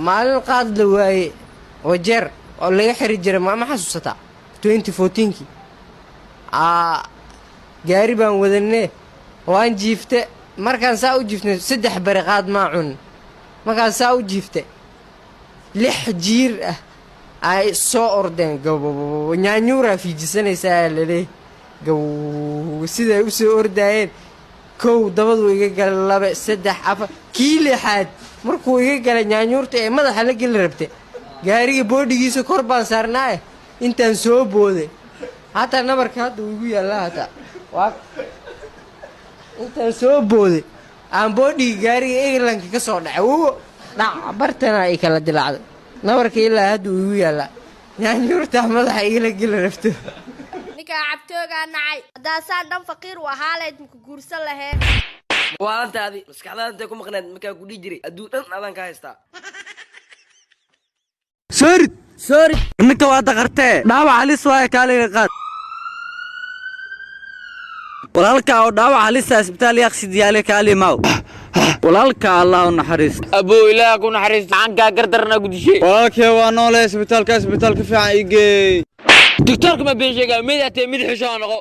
Maalin qaad la waaye oo jeer oo laga xiri jiray, ma xasuusataa 2014-kii? Aa, gaari baan wadanee, waan jiifte. Markaan saa u jiiftay, 3 bari qaad maa cunin. Markaan saa u jiifte, lix jiir ah ay soo ordeen. Gaw, nyaanyuuraa fiijisanaysaa laleeyahy. Gaw, siday u soo ordaayeen, kow dabaduu iga galay, laba, saddex, afar, kii lixaad markuu iga galay, nyaanyuurta ee madaxa la geli rabta, gaariga boodhigiisa kor baan saarnaaye, intaan soo booday, hataa nabarka hadda uu igu yaallaa, hataa waa intaan soo booday aan boodhigii gaariga Englandka ka soo dhacay. Wo, dhac, bartana ay kala dilaacday. Nabarka ilaa hadda uu igu yaallaa, nyaanyuurtaa madaxa igala geli rabto. Ninkaa cabtoogaa nacay. Haddaasaan dhan faqiir u ahaa lahayd, maku guursan laheen? Waalantaadi maskaxdaada intay ku maqneed markaa ku dhihi jiray, adduun dhan adaan ka haystaa. Soorid, soorid, ninka waa daqartee, dhaawac halis waaye, kaaliga qaad walaalka oo dhaawac halisa isbitaal Yaqsid yaale, kaali maaw walaalka, Allah u naxariisto. Abuu, Ilaah ku naxariisto, gacankaa gardarna gudishay. Walaalkee waa noole, isbitaalka, isbitaalka fiican ii geey. Doctorka ma been sheegaa? Mid atee mid xisho noqo.